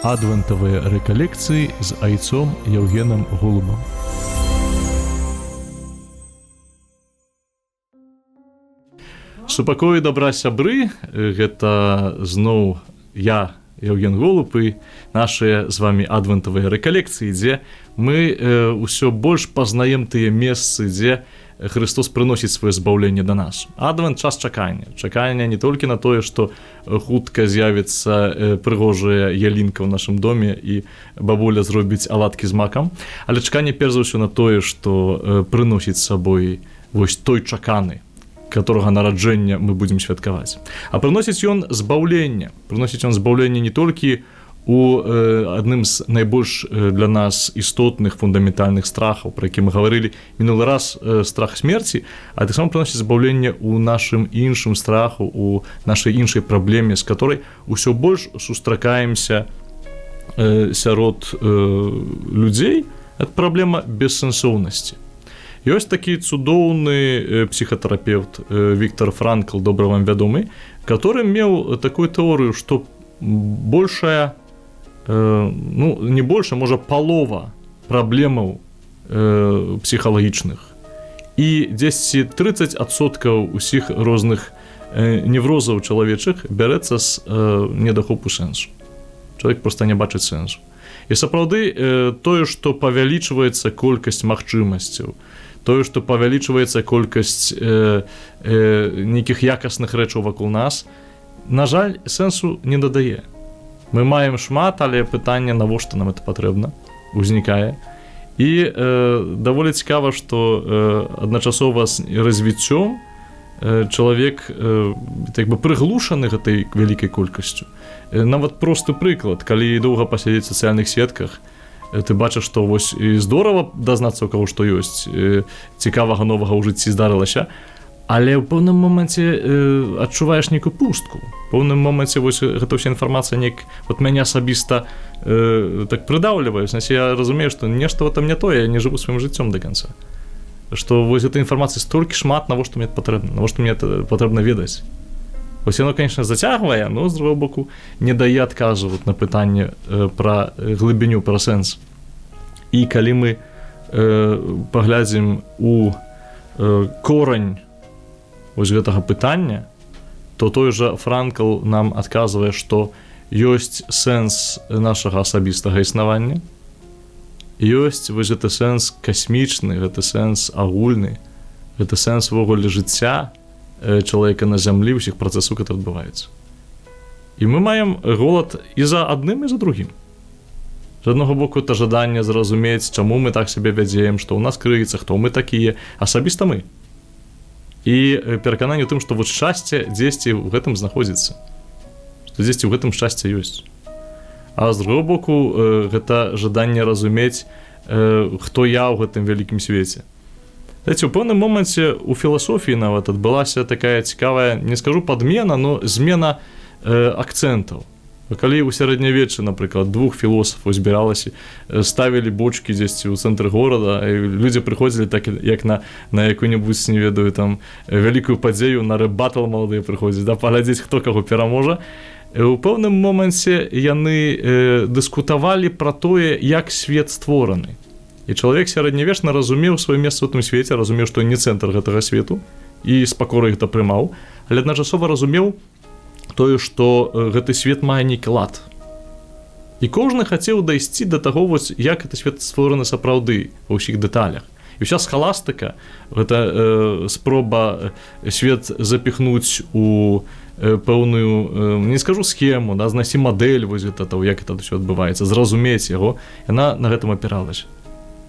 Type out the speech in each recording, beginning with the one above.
Адвентавыя рэкалекцыі з айцом Яўгенам Голубам. Супакою добра, сябры, гэта зноў я, Яўген Голуб, і нашыя з вами адвентавыя рэкалекцыі, дзе мы ўсё больш пазнаем тыя месцы, дзе Христос прыносіць сваё збаўленне да нас. Адвент — час чакання. Чакання не толькі на тое, што хутка з'явіцца прыгожая ялінка ў нашым доме і бабуля зробіць аладкі з макам, але чаканне перш за ўсё на тое, што прыносіць з сабой вось той чаканы, которого нараджэння мы будзем святкаваць. А прыносіць ён збаўленне. Прыносіць ён збаўленне не толькі у адным з найбольш для нас істотных фундаментальных страхаў, пра які мы гаварылі мінулы раз, страх смерці, а таксама прыносіць збаўленне ў нашым іншым страху, у нашай іншай праблеме, з которой усё больш сустракаемся сярод людзей, это праблема бессэнсоўнасці. Ёсць такі цудоўны псіхатэрапевт Віктор Франкл, добра вам вядомы, который меў такую тэорыю, што большая, ну, не больше, можа, палова праблемаў псіхалагічных і 10-30% усіх розных неврозаў чалавечых бярэцца з недахопу сэнсу. Чалавек просто не бачыць сэнсу. І сапраўды тое, што павялічваецца колькасць магчымасцяў, тое, што павялічваецца колькасць нейкіх якасных рэчаў вакол нас, на жаль, сэнсу не дадае. Мы маем шмат, але пытанне, навошта нам это патрэбна, узнікае. І даволі цікава, што адначасова з развіццём чалавек так бы прыглушаны гэтай вялікай колькасцю. Нават просты прыклад: калі доўга пасядзець сацыяльных сетках, ты бачыш, што вось і здорава дазнацца, у каго што ёсць цікавага, новага ў жыцці здарылася, але ў пэўным моманце адчуваеш нейкую пустку. Пэўным моманце вось гэта ўся інфармацыя неяк вот мяне асабіста так прыдаўлівае. Сэнсе, я разумею, што нешта там не тое, я не жыву сваім жыццём до конца, што вось этой інфармацыі столькі шмат, навошта мне патрэбна, навошта мне это патрэбна ведаць? Вось яно, конечно, зацягвае, но з другого боку не дае адказу вот на пытанне пра глыбіню, пра сэнс. І калі мы паглядзім у корань вось гэтага пытання, то той жа Франкл нам адказвае, што ёсць сэнс нашага асабістага існавання, ёсць вось гэты сэнс касмічны, гэты сэнс агульны, гэты сэнс увогуле жыцця чалавека на зямлі, ўсіх працэсаў, которые адбываюцца. І мы маем голад і за адным, і за другім. З аднаго боку, это жаданне зразумець, чаму мы так сябе вядзем, што ў нас крыецца, хто мы такія, асабіста мы. І перакананне ў тым, што вот шчасце дзесьці ў гэтым знаходзіцца, што дзесьці ў гэтым шчасце ёсць. А з другого боку, гэта жаданне разумець, хто я ў гэтым вялікім свеце. Знаете, у пэўным моманце у філасофіі нават адбылася такая цікавая, не скажу падмена, но змена акцэнтаў. Калі ў сярэднявеччы, напрыклад, двух філосафаў збіралася, ставілі бочкі дзесьці ў цэнтры горада, і людзі прыходзілі так, як на якую-небудзь, не ведаю, там, вялікую падзею, на рэп-батл маладыя прыходзяць, да, паглядзець, хто каго пераможа. У пэўным моманце яны дыскутавалі пра тое, як свет створаны. І чалавек сярэднявечна разумеў сваё месца ў тым свеце, разумеў, што не цэнтр гэтага свету, і з пакорай гэта прымаў, але адначасова разумеў тое, што гэты свет мае нейкі лад. І кожны хацеў дайсці да таго, вось, як гэты свет створаны сапраўды ва ўсіх дэталях. І ўся схаластыка — гэта спроба свет запіхнуць у пэўную, не скажу схему, да, знайсці мадэль вось гэта таго, як это ўсё адбываецца, зразумець яго, яна на гэтым апіралася.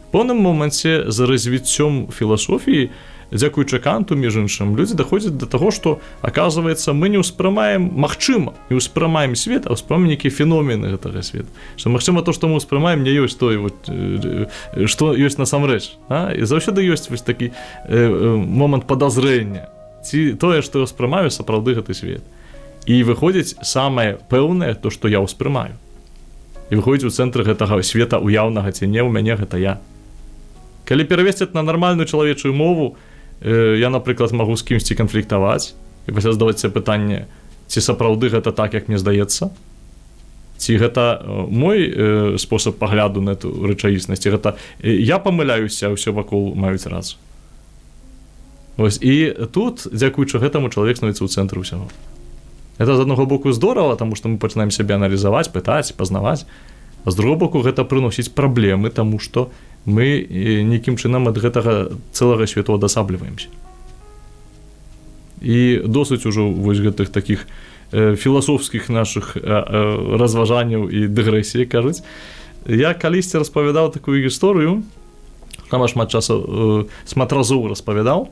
Пэўным моманце за развіццём філасофіі, дзякуючы Канту, між іншым, людзі даходзяць да таго, што, оказывается, мы не ўспрымаем, магчыма, не ўспрымаем свет, а ўспрымаем нейкія феномены гэтага свету, што, магчыма, то, што мы ўспрымаем, не ёсць той вот, што ёсць насамрэч, а? І заўсёды ёсць вось такі момант падазрэння, ці тое, што я ўспрымаю, сапраўды гэты свет. І выходзіць самае пэўнае то, што я ўспрымаю, і выходзіць у цэнтры гэтага света, уяўнага ці не ў мяне, гэта я. Калі перавесці на нармальную чалавечую мову, я, напрыклад, магу з кімсьці канфліктаваць і пасля задаваць себе пытанне, ці сапраўды гэта так, як мне здаецца. Ці гэта мой спосаб пагляду на эту рэчаіснасць, гэта я памыляюся, ўсё вакол маюць рацыю? Вось, і тут, дзякуючы гэтаму, чалавек становіцца ў цэнтры ўсяго. Это, з аднаго боку, здорово, таму што мы пачынаем сябе аналізаваць, пытаць, пазнаваць, а з другого боку, гэта прыносіць праблемы, таму што мы нейкім чынам ад гэтага цэлага свету адасабліваемся. І досыць ужо вось гэтых такіх філасофскіх нашых разважанняў і дыгрэсіі, кажуць. Я калісьці распавядаў такую гісторыю, там шмат часу, шмат разоў распавядаў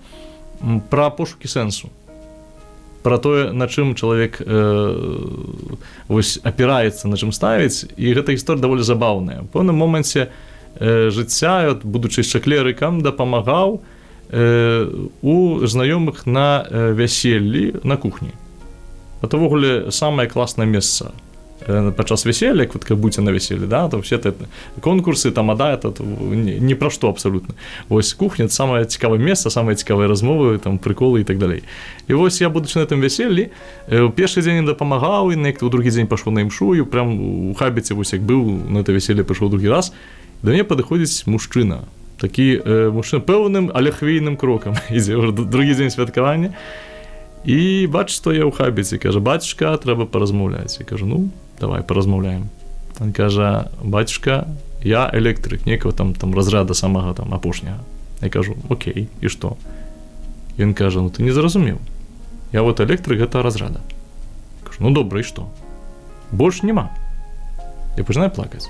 пра пошукі сэнсу, пра тое, на чым чалавек вось апіраецца, на чым ставіць. І гэта гісторыя даволі забаўная. У пэўным моманце жыцця, от, будучы яшчэ клерыкам, дапамагаў у знаёмых на вяселлі на кухні. Это ўвогуле самае класнае месца падчас вяселля, вот как будзе на вяселле, да, то все это конкурсы, тамада, это ні пра што абсалютна. Вось кухня — самае цікавае месца, самыя цікавыя размовы там, приколы і так далей. І вось я, будучы на этом вяселлі, у першы дзень дапамагаў, і неяк у другі дзень пашоў на імшу, і прям у хабіце вось, як быў на это вяселле, пашоў другі раз. Да мяне падыходзіць мужчына такі, мужчына, пэўным, але хвейным крокам ідзе, другі дзень святкавання, і бачыць, што я ў хабіце, кажа: «Бацюшка, трэба паразмаўляць». Я кажу: «Ну, давай паразмаўляем». Он кажа: «Бацюшка, я электрык некага там разряда, самага там апошняга». Я кажу: «Окей, і што?» Ён кажа: «Ну, ты не зразумеў, я вот электрык гэта разряда». Кажу: «Ну добра, і што?» Больш няма. Я пачынаю плакаць.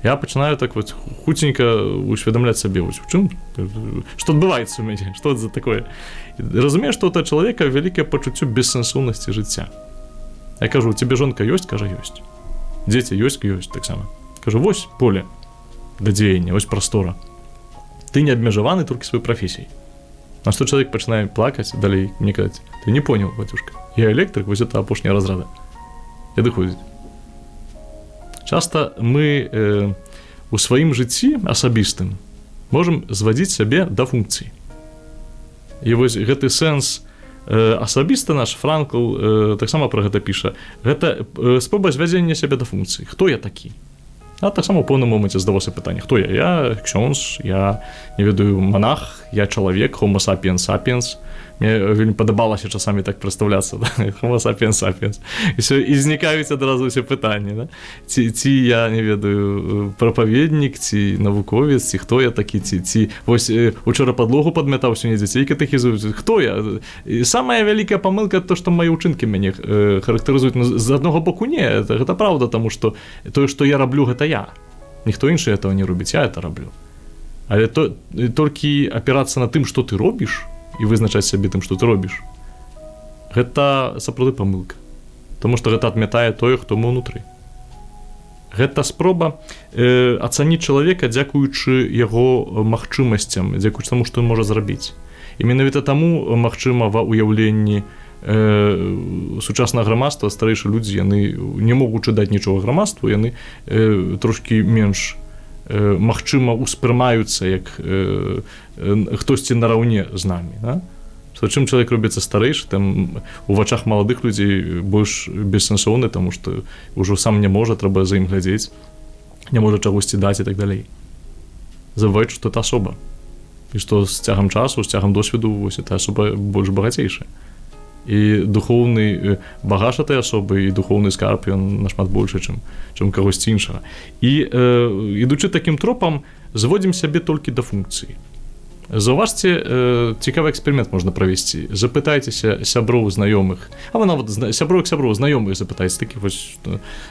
Я пачынаю так вот хуценька усведамляць сабе, вось, у чым, што адбываецца у мяне, што за такое. Разумею, што у чалавека вялікае пачуццё бессэнсоўнасці жыцця. Я кажу: «Тебе жонка ёсць?» Кажа: «Ёсць». «Дзеці ёсць?» «Ёсць таксама». Кажу: «Вось поле да дзеяння, вось прастора, ты не абмежаваны толькі сваёй прафесіяй». На што чалавек пачынае плакаць далей, мне казаць: «Ты не понял, батюшка, я электрык вось это апошняя разрада». І адыходзіць. Часта мы у сваім жыцці асабістым можам звадзіць сябе да функцій. І вось гэты сэнс асабіста наш, Франкл таксама пра гэта піша, гэта спроба звядзення сябе да функцыі: хто я такі? А таксама ў пэўным моманце здавалося пытанне: хто я? Я ксёнз, я, не ведаю, манах, я чалавек, homo sapiens sapiens? Мне вельмі падабалася часамі так прадстаўляцца, да? Homo sapiens sapiens, і все, і знікаюць адразу ўсе пытанні, да? Ці я, не ведаю, прапаведнік, ці навуковец, ці хто я такі, ці вось учора падлогу падмятаў, сёння дзяцей катэхізуюць, хто я? І самая вялікая памылка — то, што мае ўчынкі мяне характарызуюць. Ну, з аднаго боку, не, гэта праўда, таму што тое, што я раблю, гэта я, ніхто іншы этого не робіць, я это раблю. Але то толькі апірацца на тым, што ты робіш, і вызначаць сябе тым, што ты робіш, гэта сапраўды памылка. Таму што гэта адмятае тое, хто мы ўнутры. Гэта спроба ацаніць чалавека дзякуючы яго магчымасцям, дзякуючы таму, што ён можа зрабіць. І менавіта таму, магчыма, ва ўяўленні сучаснага грамадства старэйшыя людзі, яны, не могучы даць нічога грамадству, яны трошкі менш, магчыма, успрымаюцца як хтосьці нараўне з намі, да? Што чым чалавек робіцца старэйшы, там у вачах маладых людзей больш бессэнсоўны, таму што ўжо сам не можа, трэба за ім глядзець, не можа чагосьці даць і так далей. Забываюць, што это асоба і што з цягам часу, з цягам досведу вось эта асоба больш багацейшая, і духоўны багаж этой асобы, і духоўны скарб, ён нашмат большы, чым кагосьці іншага. І ідучы такім тропам, зводзім сябе толькі да функцыі. Заўважце, цікавы эксперымент можна правесці: запытайцеся сяброў, знаёмых, а вы нават сяброў, сяброў, знаёмых запытайце, такіх вось,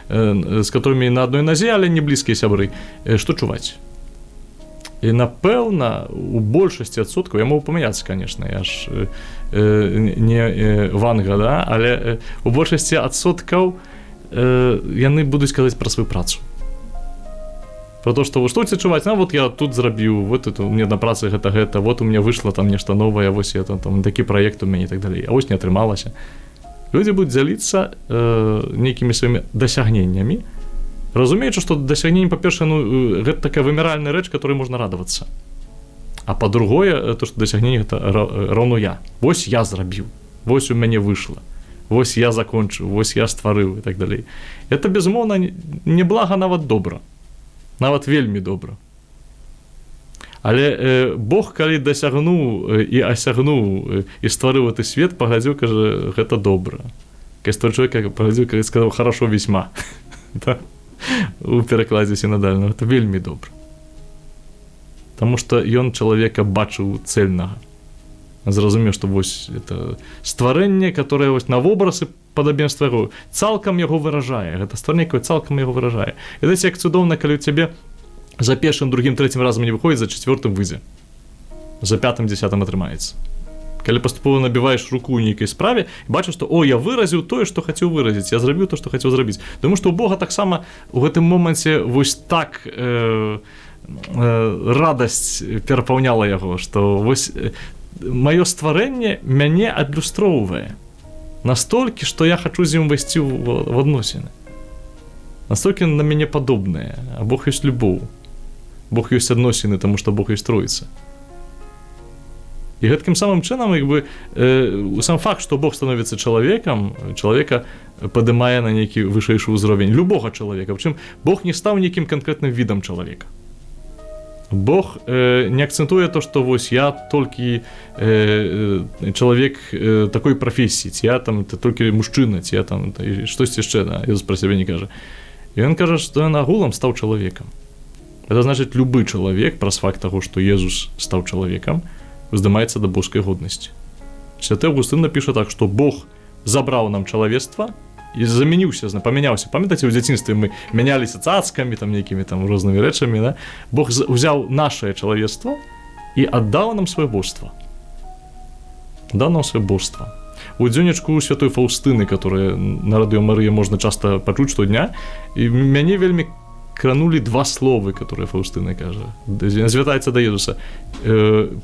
з которыми на адной назе, але не блізкія сябры, што чуваць. І напэўна, у большасці адсоткаў, я могу памыляцца, конечно, я ж не Ванга, да, але у большасці адсоткаў яны будуць казаць пра сваю працу, про то, что что тебе чуваць: «Ну вот я тут зрабіў, вот это у мне на працы, гэта, вот у меня вышло там нешта новое, вось я там такі праект у мяне» і так далей, а вось не атрымалася. Людзі будуць дзяліцца нейкімі сваімі дасягненнямі, разумеючы, што дасягненне, па-першае, ну, гэта такая вымяральная рэч, которой можна радавацца, а па-другое, то, што дасягненне — гэта роўно я, вось я зрабіў, вось у мяне выйшла. Вось я закончыў, вось я стварыў і так далей. Это, безумоўна, неблага, нават добра, нават вельмі добра. Але Бог, калі дасягнуў і асягнуў і стварыў гэты свет, паглядзеў, кажа: «Гэта добра». Калі чалавека паглядзеў, калі сказаў: «Хорошо весьма», да? У перакладзе сінадального это вельмі добра. Таму што ён чалавека бачыў цельнага, зразумеў, што вось это стварэнне, которое вось на вобраз і падабенства яго, цалкам яго выражае. Гэта стварэнне, якое цалкам яго выражае. Ведаеце, як цудоўна, калі ў цябе за першым, другім, трэцім разам не выходзіць, за четвертым выйдзе, за пятым, десятым атрымаецца. Калі паступова набіваеш руку ў нейкай справе, бачу, што о, я выразіў тое, што хацеў выразіць, я зрабіў то, што хацеў зрабіць. Думаю, што у Бога таксама у гэтым моманце вось так радасць перапаўняла яго, што вось маё стварэнне мяне адлюстроўвае настолькі, што я хачу з ім увайсці в адносіны, настолькі на мяне падобнае. А Бог ёсць любоў, Бог ёсць адносіны, таму што Бог ёсць Троіца. І гэткім самым чынам, як бы сам факт, што Бог становіцца чалавекам, чалавека падымае на нейкі вышэйшы ўзровень, любога чалавека. Чым Бог не стаў нейкім канкрэтным відам чалавека. Бог не акцэнтуе то, што вось я толькі чалавек такой прафесіі, ці я там ты толькі мужчына, ці я там штосьці яшчэ, да, Езус пра сябе не кажа. І ён кажа, што ён агулам стаў чалавекам. Это значыць, любы чалавек праз факт таго, што Езус стаў чалавекам, уздымаецца да боскай годнасці. Святы Августын напіша так, што Бог забраў нам чалавецтва і замяніўся, памяняўся. Памятаце, у дзяцінстве мы мяняліся цацкамі, там нейкімі там рознымі рэчамі, да? Бог узяў нашае чалавецтва і аддаў нам сваё боства. Даў нам сваё боства. У дзённічку святой Фаустыны, которая на Радыё Марыя можна часта пачуць штодня, і мяне вельмі кранулі два словы, которые Фаустына кажа. Звяртаецца да Езуса.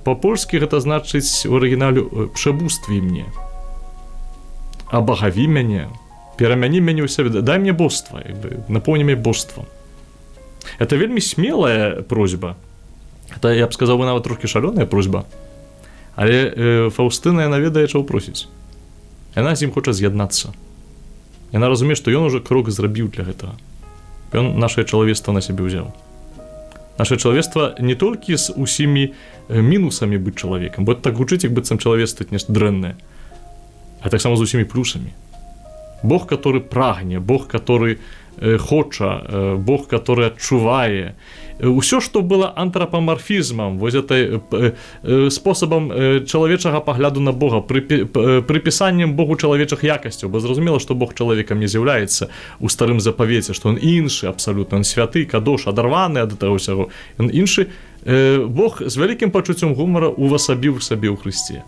Па-польскі гэта значыць у арыгінале «przebóstwij mnie». Абагаві мяне, перамяні мяне ў сябе, дай мне боства, як бы, напоўні мяне боствам. Это вельмі смелая просьба. Это, я б сказаў бы, нават трошкі шалёная просьба. Але Фаустына, яна ведае, чаго просіць. Яна з ім хоча з'яднацца. Яна разумее, што ён уже крок зрабіў для гэтага. Ён нашае чалавецтва на сябе ўзяў. Наше чалавецтва не толькі з усімі мінусамі быць чалавекам, бо это так гучыць, як быццам чалавецтва нешта дрэннае, а таксама з усімі плюсамі. Бог, который прагне, Бог, который хоча, Бог, который адчувае. Усё, што было антрапамарфізмам, вось это спосабам чалавечага пагляду на Бога, прыпісаннем Богу чалавечых якасцяў, бо зразумела, што Бог чалавекам не з'яўляецца у Старым Запавеце, што он іншы абсалютна, он святы, кадош, адарваны ад этого ўсяго. Ён іншы. Бог з вялікім пачуццём гумара увасабіў сабе ў Хрысце.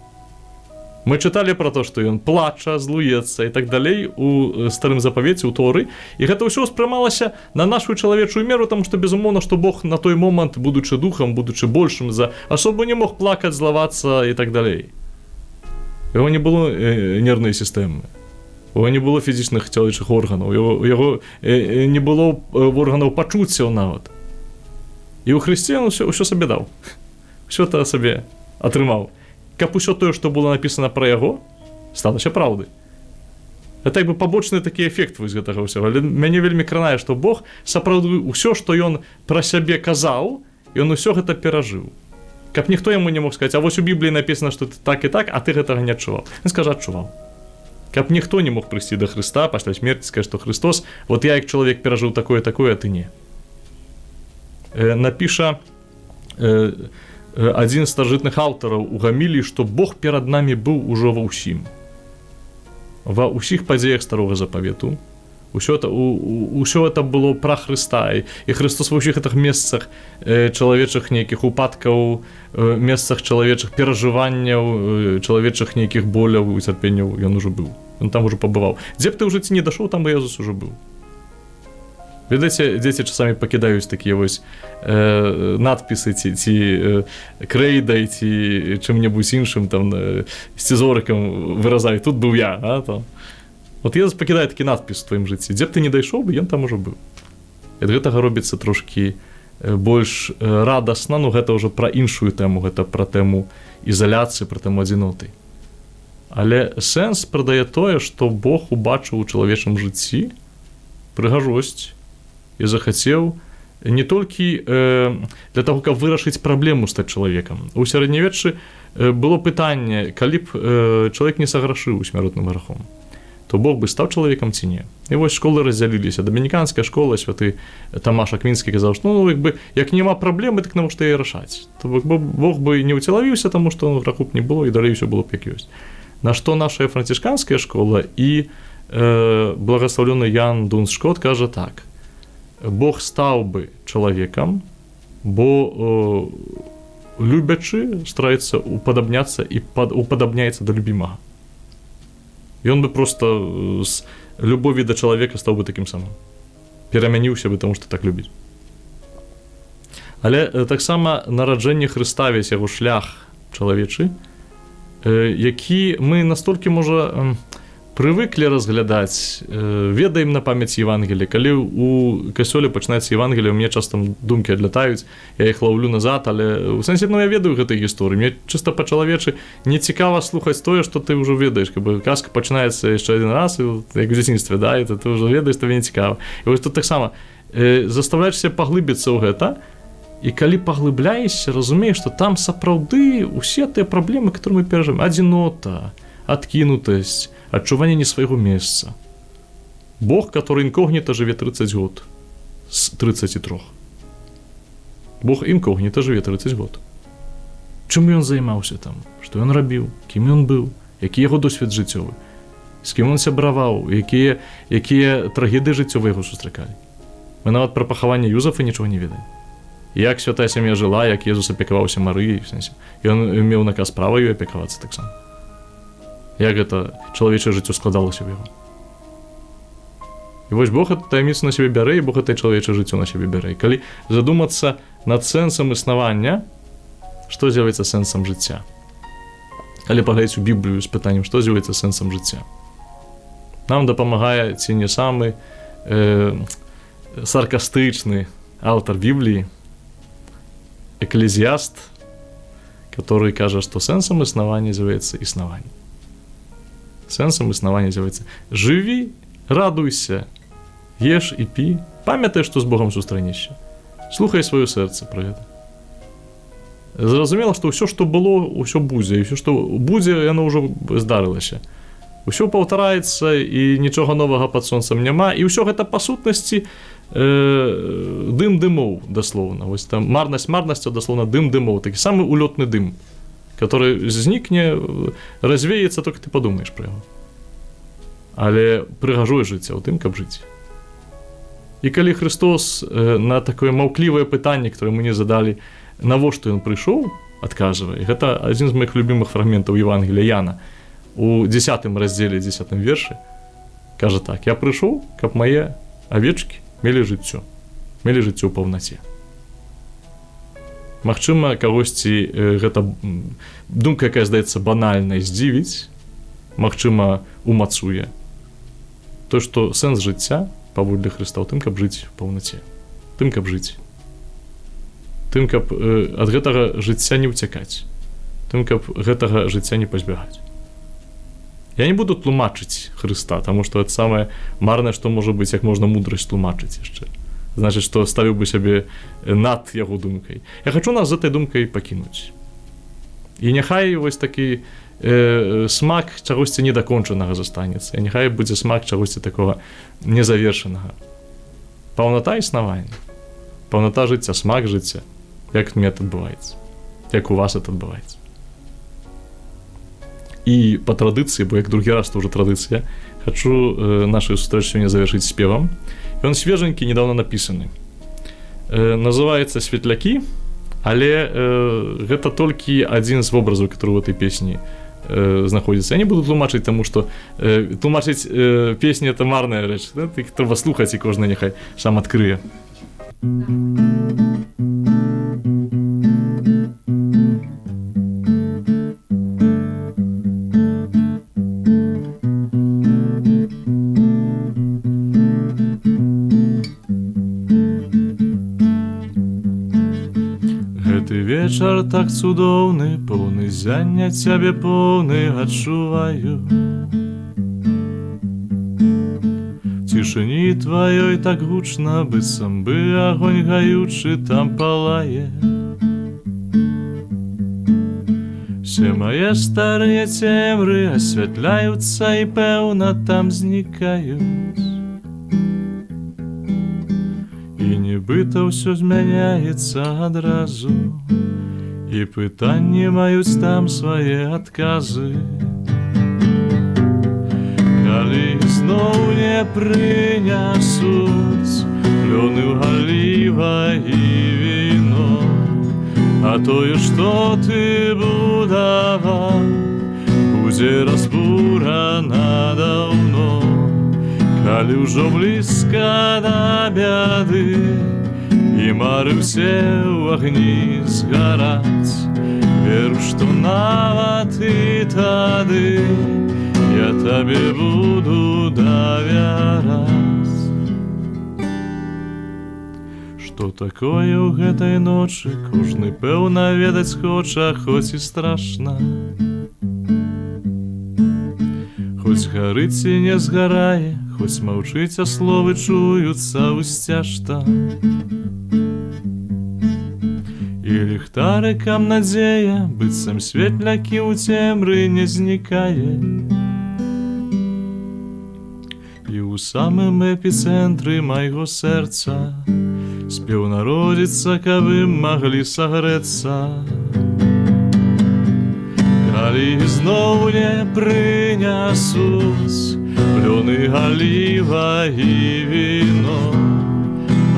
Мы чыталі про то, што ён плача, злуецца і так далей у Старым Запавеце, у Торы, і гэта ўсё ўспрымалася на нашу чалавечую меру, там што, безумоўна, што Бог на той момант, будучы духам, будучы большым за асобу, не мог плакаць, злавацца і так далей. Яго не было нервнай сістэмы. У не было фізічных чалавечых органаў, у яго не было органаў пачуццяў нават. І ў Хрысце ён ўсё сабе даў. Усё это сабе атрымаў. Каб усё тое, што было напісана пра яго, сталася праўдай. Это як бы пабочны такі эфект вось гэтага ўсяго. Але мяне вельмі кранае, што Бог сапраўды ўсё, што ён пра сябе казаў, ён усё гэта перажыў. Каб ніхто яму не мог сказаць: «А вось у Бібліі напісана, што ты так і так, а ты гэтага не адчуваў». Ён скажа: «Адчуваў». Каб ніхто не мог прыйсці да Хрыста пасля смерці, сказаць, што Христос, вот я як чалавек перажыў такое, такое, а ты не. Напіша адзін з старажытных аўтараў у гаміліі, што Бог перад намі быў ужо ва ўсім. Ва ўсіх падзеях Старога Запавету. Ўсё это было пра Хрыста, і Христос ва ўсіх гэтых месцах чалавечых нейкіх упадкаў, месцах чалавечых перажыванняў, чалавечых нейкіх боляў і цярпенняў, ён ужо быў. Ён там ужо пабываў. Дзе б ты ў жыцці не дашоў, там бы Езус ужо быў. Ведаеце, дзеці часамі пакідаюць такія вось надпісы ці крэйдай, ці чым-небудзь іншым, там сцізорыкам выразаюць: «Тут быў я», а, там. Вот Езус пакідае такі надпіс у тваім жыцці. Дзе б ты не дайшоў бы, ён там ужо быў. І ад гэтага робіцца трошкі больш радасна, ну, гэта ўжо пра іншую тэму, гэта пра тэму ізаляцыі, пра тэму адзіноты. Але сэнс прадае тое, што Бог убачыў у чалавечым жыцці прыгажосць і захацеў не толькі для таго, каб вырашыць праблему стаць чалавекам. У сярэднявеччы было пытанне, калі б чалавек не саграшыў смяротным грахом, то Бог бы стаў чалавекам ці не. І вось школы раздзяліліся. Дамініканская школа, святы Тамаш Аквінскі казаў, што ну, як бы, як няма праблемы, так навошта яе рашаць? То бок Бог бы не ўцелавіўся, таму што ну, граху б не было, і далей усё было б як ёсць. На што наша францішканская школа і благаслаўлёны Ян Дунс Шкот кажа так: Бог стаў бы чалавекам, бо любячы стараецца упадабняцца і упадабняецца да любімага. Ён бы просто з любові да чалавека стаў бы такім самым. Перамяніўся бы, таму што так любіць. Але таксама нараджэнне Хрыста, весь яго шлях чалавечы, які мы настолькі, можа, прывыклі разглядаць, ведаем на памяць Евангелія. Калі у касцёле пачынаецца Евангелие, у мне часто думкі адлятаюць, я іх лаўлю назад, але у сэнсе, ну, я ведаю гэтай гісторыі. Мне чыста па-чалавечы не цікава слухаць тое, што ты ўжо ведаеш, как бы казка пачынаецца яшчэ адзін раз, і, як у дзяцінстве, да, і ты ўжо ведаеш, табе не цікава. І вось тут таксама заставляешься паглыбіцца ў гэта, і калі паглыбляешся, разумееш, што там сапраўды усе тыя праблемы, которые мы перажываем: адзінота, адкінутасць, адчуванне не свайго месца. Бог, который інкогніта жыве 30 год з 33. Бог інкогніта жыве 30 год. Чым ён займаўся там, што ён рабіў, кім ён быў, які яго досвед жыццёвы, з кім он сябраваў, якія трагедыі жыццёвыя яго сустракалі. Мы нават пра пахаванне Юзафа нічога не ведаем. Як святая сям'я жыла, як Езус апекаваўся Марыяй, в сэнсе. Ён меў наказ права ёй апекавацца таксама. Як гэта чалавечае жыццё складалася ў яго. І вось Бог эту таямніцу на сябе бярэ, і Бог это чалавечае жыццё на сябе бярэ. І калі задумацца над сэнсам існавання, што з'явіцца сэнсам жыцця? Калі паглядзець у Біблію з пытаннем, што з'явіцца сэнсам жыцця? Нам дапамагае ці не самы саркастычны аўтар Бібліі, Эклезіаст, который кажа, што сэнсам існавання з'яўляецца існаванне. Сэнсам існавання з'яўляецца: жыві, радуйся, еш і пі, памятай, што з Богом сустрэнешся. Слухай сваё сэрца пра гэта. Зразумела, што ўсё, што было, ўсё будзе, і ўсё, што будзе, яно ўжо здарылася. Усё паўтараецца, і нічога новага пад сонцам няма, і ўсё гэта па сутнасці дым дымоў, даслоўна. Вось там марнасць марнасцю, даслоўна дым дымоў, такі самы улётны дым, который знікне, развеецца, только ты падумаеш пра яго. Але прыгажое жыццё ў тым, каб жыць. І калі Христос на такое маўклівае пытанне, которое мы не задалі, навошта ён прыйшоў, адказвае. Гэта адзін з моих любімых фрагментаў Евангелія Яна. У 10 раздзеле, 10 вершы кажа так: «Я прыйшоў, каб мае авечкі мелі жыццё, мелі жыццё ў паўнаце». Магчыма, кагосьці гэта думка, якая здаецца банальнай, здзівіць, магчыма, умацуе. То, што сэнс жыцця паводле Хрыста ў тым, каб жыць у паўнаце, тым, каб жыць, тым, каб ад гэтага жыцця не ўцякаць, тым, каб гэтага жыцця не пазбягаць. Я не буду тлумачыць Хрыста, таму што это самае марнае, што можа быць, як можна мудрасць тлумачыць яшчэ. Значыць, што ставіў бы сябе над яго думкай. Я хочу нас з этой думкай пакінуць. І няхай вось такі смак чагосьці недакончанага застанецца. І няхай будзе смак чагосьці такога незавершанага. Паўната існавання, паўната жыцця, смак жыцця, як мне это адбываецца, як у вас это адбываецца. І па традыцыі, бо як другі раз, то уже традыцыя, хочу нашу сустрэчу сёння завершыць спевам. Ён свежанькі, недавно напісаны. Называецца «Светлякі», але гэта толькі адзін з вобразаў, который в этой песні знаходзіцца. Я не буду тлумачыць, таму што тлумачыць песні — это марная рэч. Да? Іх трэба слухаць, і кожны няхай сам адкрые. Гэты вечар Вечар так цудоўны, поўны ззяння цябе поўны адчуваю. Цішыні тваёй так гучна, быццам бы агонь гаючы там палае. Все мае старыя цемры асвятляюцца і, пэўна, там знікаюць. І нібыта ўсё змяняецца адразу, і пытанні маюць там свае адказы. Калі зноў не прынясуць плёны ў галіва і віно, а тое, што ты будаваў, будзе разбурана даўно. Калі ўжо блізка да бяды і мары ўсе ў агні згараць, веру, што нават і тады я табе буду давяраць. Што такое ў гэтай ночы, кожны, пэўна, ведаць хоча, хоць і страшна. Хоць гарыць і не згарае, хоць маўчыць, а словы чуюцца ўсцяжта. І ліхтарыкам надзея, быццам светлякі ў цемры не знікае. І ў самым эпіцэнтры майго сэрца спеў народзіцца, каб ім маглі сагрэцца. Калі зноў не прынясуць плёны галіва і віно,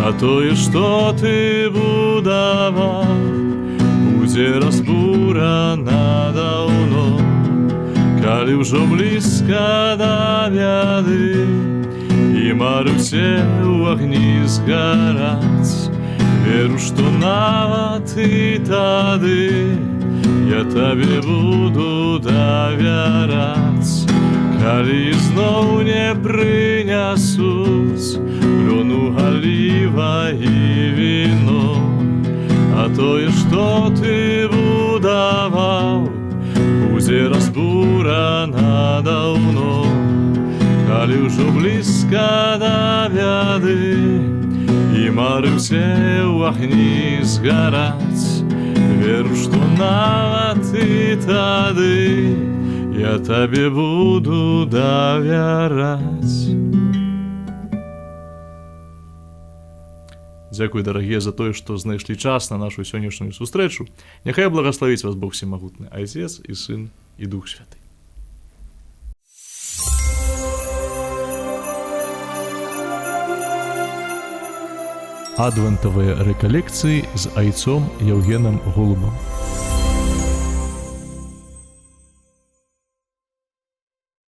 а тое, што ты будаваў, будзе разбурана даўно. Калі ўжо блізка да бяды і мары ўсе ў агні згараць, веру, што нават і тады я табе буду давяраць. Калі зноў не прынясуць плёну галіва і віно, а тое, што ты будаваў, будзе разбурана даўно. Калі ўжо блізка да бяды і мары ўсе ў агні згараць, веру, што нават і тады я табе буду давяраць. Дзякуй, дарагія, за тое, што знайшлі час на нашу сённяшнюю сустрэчу. Няхай благаславіць вас Бог усемагутны, Айцец і Сын і Дух Святы. Адвентавыя рэкалекцыі з айцом Яўгенам Голубам.